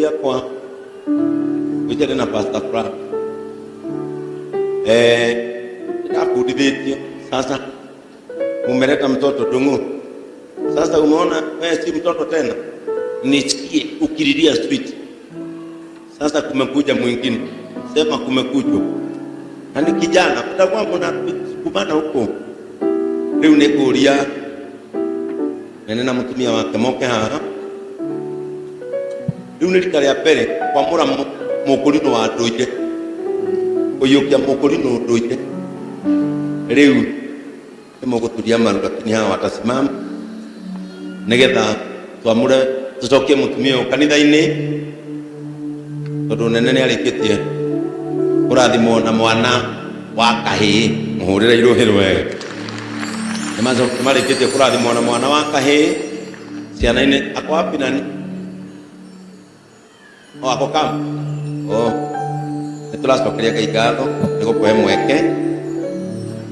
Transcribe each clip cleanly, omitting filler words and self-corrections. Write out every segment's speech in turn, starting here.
Rĩakwa gwĩtene na Pastor Frank, ndabundithĩtio sasa umeleta mtoto Ndung'u, sasa umeona wewe si mtoto tena, nisikie ukililia street. Sasa kumekuja mwingine, sema kumekuja na ni kijana, mtakuwa mnasukumana huko. Rĩu nĩ ngũria nene na mũtumia wake moke haha. Rĩu nĩ rita rĩa mbere kwamũra mũkũrinũ wa ndũire, kũiyũkia mũkũrinũ ndũire. Rĩu nĩ mũgũturia maru, lakini hawa watasimama nĩgetha twamũre tũcokie mũtumia ũyũ kanitha-inĩ, tondũ nene nĩ arĩkĩtie kũrathimwo na mwana wa kahĩĩ. Mũhũrĩre irũhĩ rwega. Nĩmarĩkĩtie kũrathimwo na mwana wa kahĩĩ ciana-inĩ. Ako wapi nani? O ako kam. Oh. Nĩ tũracokeria Ngai ngatho nĩ gũkũhe mweke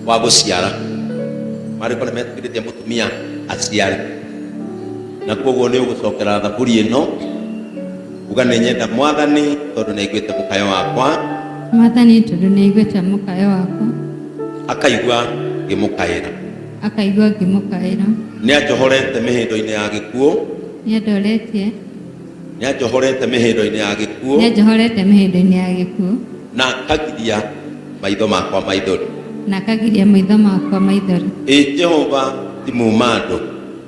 wa gũciara. Marĩko nĩ metĩkĩrĩtie mũtumia aciare, na koguo nĩ ũgũcokera thaburi ĩno uga, nĩ nyenda Mwathani tondũ nĩ aiguĩte mũkayo wakwa. Mwathani tondũ nĩ aiguĩte mũkayo wakwa. Akaigua ngĩmũkaĩra. Akaigua ngĩmũkaĩra. Nĩ anjohorete mĩhĩndo-inĩ ya gĩkuũ. Nĩ andoretie. Nĩ anjohorete mĩhĩndo-inĩ ya gĩkuũ. Nĩ anjohorete mĩhĩndo-inĩ ya gĩkuũ. Na akagiria maitho makwa maithori. Na akagiria maitho makwa maithori. Ĩ Jehova ti muuma andũ.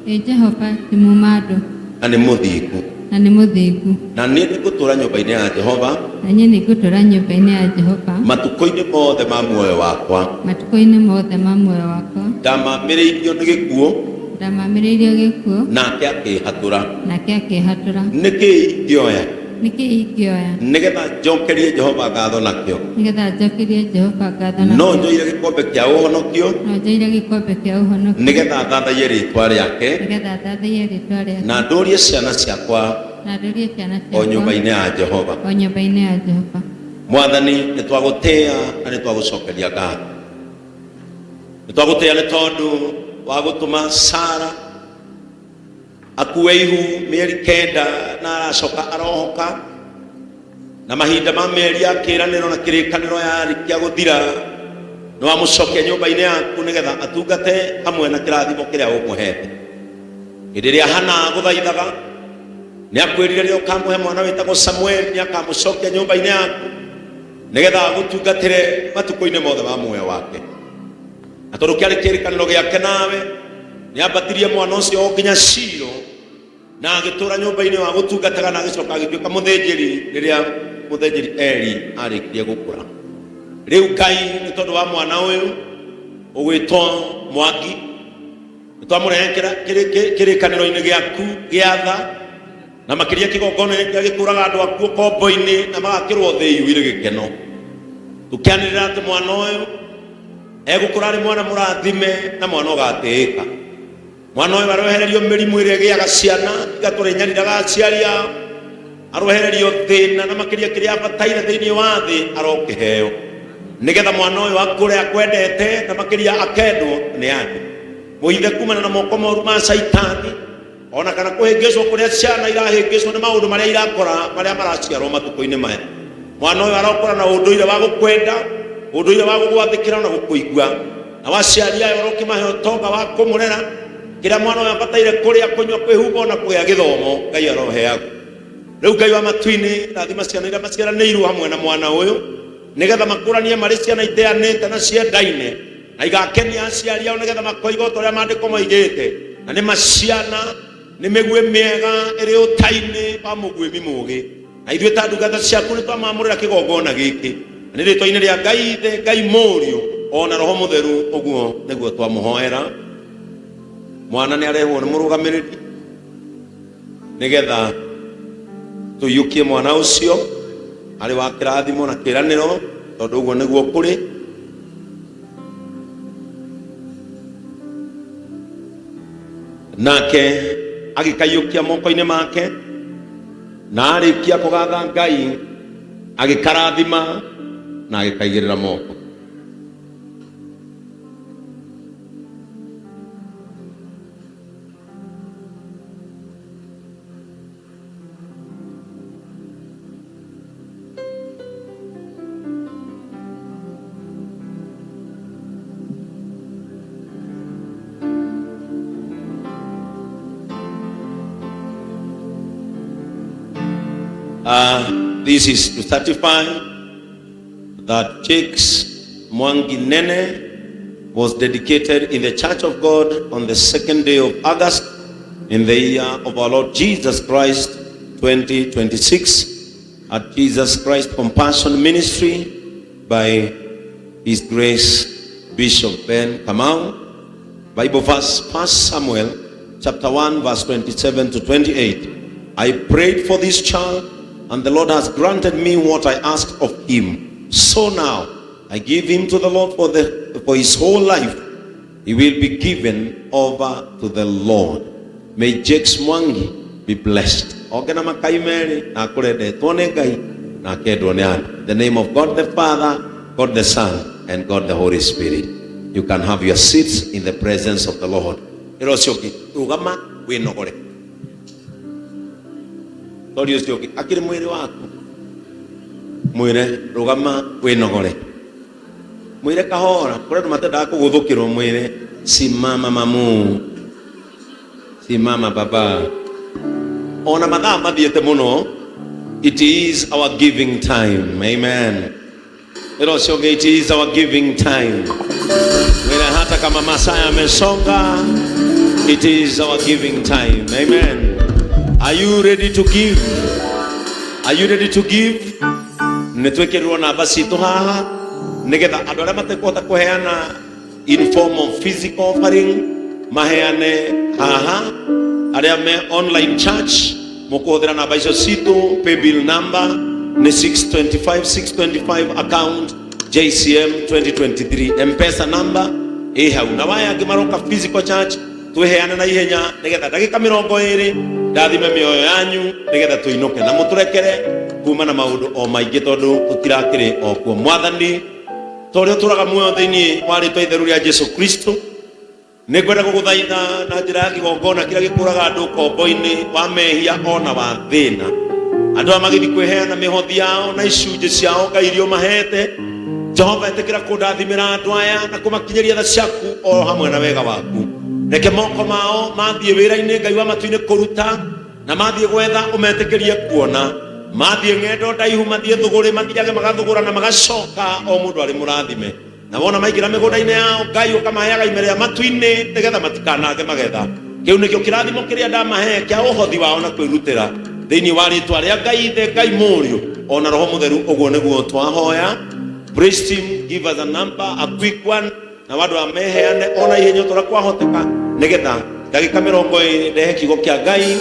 Ĩ Jehova ti muuma andũ. Na nĩ mũthingu. Na nĩ mũthingu. Na niĩ nĩngũtũũra nyũmba-inĩ ya Jehova. Na niĩ nĩngũtũũra nyũmba-inĩ ya Jehova. Matukũ-inĩ mothe ma muoyo wakwa. Matukũ-inĩ mothe ma muoyo wakwa. Ndamamĩrĩirio nĩ gĩkuũ. Ndamamĩrĩirio gĩkuũ. Nake akĩĩhatũra. Nake akĩĩhatũra. Nĩ kĩĩ ingĩoya? Nĩ kĩĩ ingĩoya? Nĩgetha njokerie Jehova ngatho nakĩo? Nĩgetha njokerie Jehova ngatho nakĩo. No njoire gĩkombe kĩa ũhonokio. No njoire gĩkombe kĩa ũhonokio. Nĩgetha thathaiye rĩĩtwa rĩake. Nĩgetha thathaiye rĩĩtwa rĩake. Na ndũrie ciana ciakwa. Na ndũrie ciana ciakwa. O nyũmba-inĩ ya Jehova. O nyũmba-inĩ ya Jehova. Mwathani, nĩ twagũtĩĩa na nĩ twagũcokeria ngatho. Nĩ twagũtĩĩa nĩ tondũ wa gũtũma Sara akue ihu mĩeri 9 na aracoka arohoka, na mahinda ma mĩeri ya kĩĩranĩro na kĩrĩkanĩro yarĩkia gũthira, nĩ wamũcokia nyũmba-inĩ yaku nĩgetha atungate hamwe na kĩrathimo kĩrĩa ũmũhete. Hĩndĩ ĩrĩa Hana agũthaithaga, nĩ akwĩrire rĩrĩa ũkamũhe mwana wĩtagwo Samueli nĩ akamũcokia nyũmba-inĩ yaku nĩgetha agũtungatĩre matukũ-inĩ mothe ma muoyo wake. Na tondũ kĩarĩ kĩrĩkanĩro gĩake nawe, nĩ ambatirie mwana ũcio o nginya Shilo na agĩtũũra nyũmba-inĩ wa gũtungataga, na agĩcoka agĩtuĩka mũthĩnjĩri rĩrĩa mũthĩnjĩri Eli arĩkirie gũkũra. Rĩu Ngai, nĩ tondũ wa mwana ũyũ ũgwĩtwo Mwangi, nĩ twamũrehe kĩrĩkanĩro-inĩ gĩaku gĩa tha, na makĩria kĩgongona kĩrĩa gĩkũraga andũ akuo kombo-inĩ na magakĩrwo thĩ iyũire gĩkeno. Tũkĩanĩrĩra atĩ mwana ũyũ egũkũra arĩ mwana mũrathime na mwana ũgatĩĩka. Mwana ũyũ aroehererio mĩrimũ ĩrĩa ĩgĩaga ciana igatũra inyariraga aciari ao, aroehererio thĩna, na makĩria kĩrĩa abataire thĩinĩ wa thĩ arokĩheo, nĩgetha mwana ũyũ akũre akwendete na makĩria akendwo nĩ andũ. Mũhithe kumana na moko moru ma Caitani, ona kana kũhĩngĩcwo kũrĩa ciana irahĩngĩcwo nĩ maũndũ marĩa irakora marĩa maraciarwo matukũ-inĩ maya. Mwana ũyũ arokũra na ũndũire wa gũkwenda, ũndũire wa gũgwathĩkĩra na gũkũigua, na waciari ayo ũrokĩmahe ũtonga wa kũmũrera. Kĩrĩa mwana ũyũ abataire kũrĩa, kũnyua, kwĩhumba ona kũgĩa gĩthomo, Ngai aroheagwo. Rĩu Ngai wa matu-inĩ, rathima ciana iria maciaranĩirwo hamwe na mwana ũyũ, nĩgetha makũranie marĩ ciana iteanĩte na ciendaine, na igakenia aciari ao, nĩgetha makoiga ota ũrĩa maandĩko moigĩte, na nĩ maciana nĩ mĩguĩ mĩega ĩrĩ ũta-inĩ wa mũguĩmi mũũgĩ. Na ithuĩ ta ndungata ciaku nĩ twamamũrĩra kĩgongona gĩkĩ, na nĩ rĩtwa-inĩ rĩa Ngai Ithe, Ngai Mũriũ ona Roho Mũtheru, ũguo nĩguo twamũhoera. Mwana nĩ arehwo nĩ mũrũgamĩrĩri nĩgetha tũiyũkie mwana ũcio arĩ wa kĩrathimo na kĩĩranĩro, tondũ ũguo nĩguo kũrĩ. Nake agĩkaiyũkia moko-inĩ make, na arĩkia kũgatha Ngai agĩkarathima na agĩkaigĩrĩra moko. This is to certify that Jakes Mwangi Nene was dedicated in the Church of God on the 2nd day of August in the year of our Lord Jesus Christ 2026 at Jesus Christ Compassion Ministry by His Grace Bishop Ben Kamau. Bible verse 1 Samuel chapter 1 verse 27 to 28. I prayed for this child and the Lord has granted me what I asked of him. So now I give him to the Lord for his whole life. He will be given over to the Lord. May Jakes Mwangi be blessed. Oge na makai merĩ na akũrendetwo nĩ Ngai na akendwo nĩ andũ. In the name of God the Father, God the Son, and God the Holy Spirit. You can have your seats in the presence of the Lord. Ĩra ũcio ũngĩ, rũgama wĩnogore. Tori ũcio ũngĩ, akĩrĩ mwĩrĩ waku. Mwĩre rũgama wĩnogore. Mwĩre kahora, kũrĩ andũ matendaga kũgũthũkĩrwo mwĩre simama mamu. Simama baba. Ona mathaa mathiĩte mũno, it is our giving time. Amen. Ĩra ũcio ũngĩ, it is our giving time. Mwĩre hata kama masaa yamesonga, it is our giving time. Amen. Are you ready to give? Are you ready to give? Nĩ twĩkĩrĩrwo namba citũ haha nĩgetha andũ arĩa matekũhota kũheana in form of physical offering maheane haha. Arĩa me online church mũkũhũthĩra namba icio citũ. Paybill number nĩ 625 625, account JCM 2023. Mpesa number ĩ hau. Na waya angĩ maroka physical church, twĩheane na ihenya nĩgetha ndagĩka 20 ndathime mĩoyo yanyu nĩgetha tũinũke na mũtũrekere kuma na maũndũ o maingĩ tondũ tũtirakĩrĩ o kuo. Mwathani, ta ũrĩa ũtũraga muoyo thĩinĩ wa rĩtwa itheru rĩa Jesu Kristo, nĩ ngwenda gũgũthaitha na njĩra ya kĩgongona kĩrĩa gĩkũraga andũ ũkombo-inĩ wa mehia ona wa thĩna. Andũ aya magĩthiĩ kwĩheana mĩhothi yao na icunjĩ ciao Ngai iria ũmahete, Jehova, ĩtĩkĩra kũndathimĩra andũ aya na kũmakinyĩria tha ciaku o hamwe na wega waku. Reke moko mao mathiĩ wĩra-inĩ Ngai wa matu-inĩ kũruta na mathiĩ gwetha ũmetĩkĩrie kuona, mathiĩ ng'endo ndaihu, mathiĩ thũgũrĩ, mathiage magathũgũra na magacoka o mũndũ arĩ mũrathime. Na wona maingĩra mĩgũnda-inĩ yao Ngai ũkamaheaga ime rĩa matu-inĩ nĩgetha matikanange magetha. Kĩu nĩkĩo kĩrathimo kĩrĩa ndamahe kĩa ũhothi wao na kwĩrutĩra thĩinĩ wa rĩtwa rĩa Ngai Ithe, Ngai Mũriũ ona Roho Mũtheru. Ũguo nĩguo twahoya. Praise team, give us a number, a quick one, na andũ a meheane ona ihenya ũrĩa kwahoteka nĩgetha ndagĩka 20 ndehe kiugo kĩa Ngai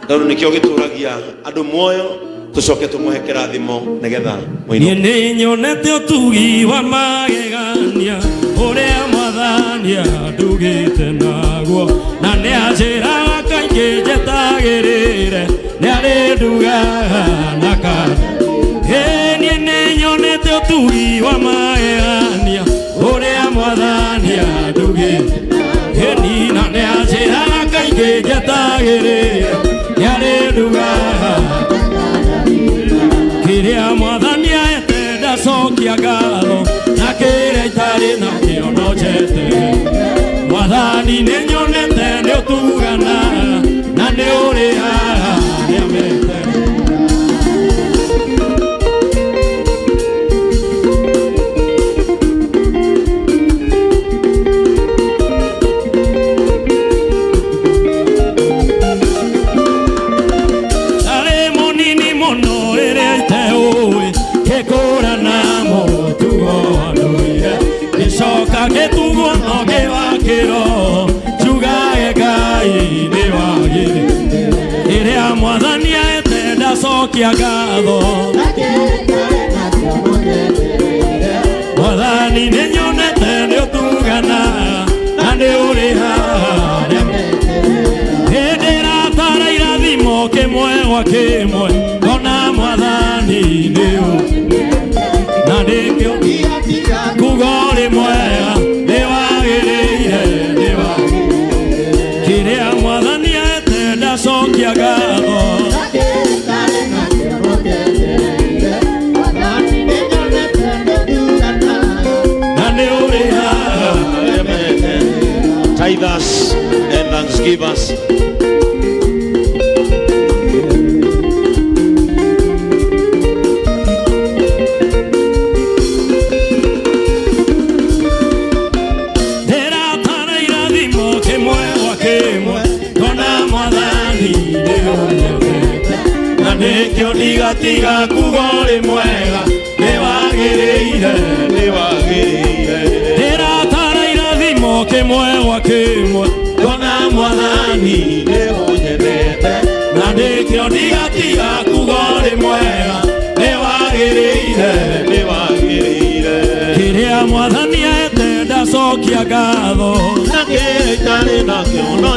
tondũ nĩkĩo gĩtũragia andũ muoyo, tũcoke tũmũhe kĩrathimo nĩgetha Niĩ mũinũke. Nĩ nyonete ũtugi wa magegania ũrĩa mwathani andugĩte naguo, na nĩ anjĩraga kaingĩ njetagĩrĩre nĩ arĩndugaga na kana. Ĩ niĩ nĩ nyonete ũtugi wa magegania ũrĩa mwathani andugĩte. Ĩni na nĩ anjĩraga kaingĩ njetagĩrĩre nĩ arĩndugaga. Kĩrĩa mwathani aete ndacokia ngatho, na kĩrĩa itarĩ nakĩo no njeterere. Mwathani nĩ nyonete nĩ ũtuganaga na nĩ ũrĩhaga arĩa meterere. Ndarĩ mũnini mũno rĩrĩa iteũĩ ngĩkũrana mũtugo wa ndũire, ngĩcoka ngĩtugwo no ngĩwa kĩroho njugage Ngai nĩ wagĩrĩire. Rĩrĩa mwathani aete ndacokia ngatho. Mwathani nĩ nyonete nĩ ũtuganaga na nĩ ũrĩhaga arĩa. Hĩndĩ ĩratara irathimo kĩmwe gwa kĩmwe, ngona mwathani nĩ ũ na nĩkĩo kuga ũrĩ mwega, nĩ wagĩrĩire, nĩ wagĩrĩire. Kĩrĩa mwathani aete ndacokia ngatho. Na nĩ ũrĩhaga. Tithers and thanksgivers. Nĩkĩo ndigatiga kuga ũrĩ mwega, nĩwagĩrĩire, Nĩwagĩrĩire. Ndĩratara irathimo kĩmwe gwa kĩmwe, ngona mwathani Nĩũnyendete. Na nĩkĩo ndigatiga kuga ũrĩ mwega, nĩwagĩrĩire, Nĩwagĩrĩire. Kĩrĩa mwathani ahete ndacokia ngatho. Na kĩrĩa itarĩ nakĩo no.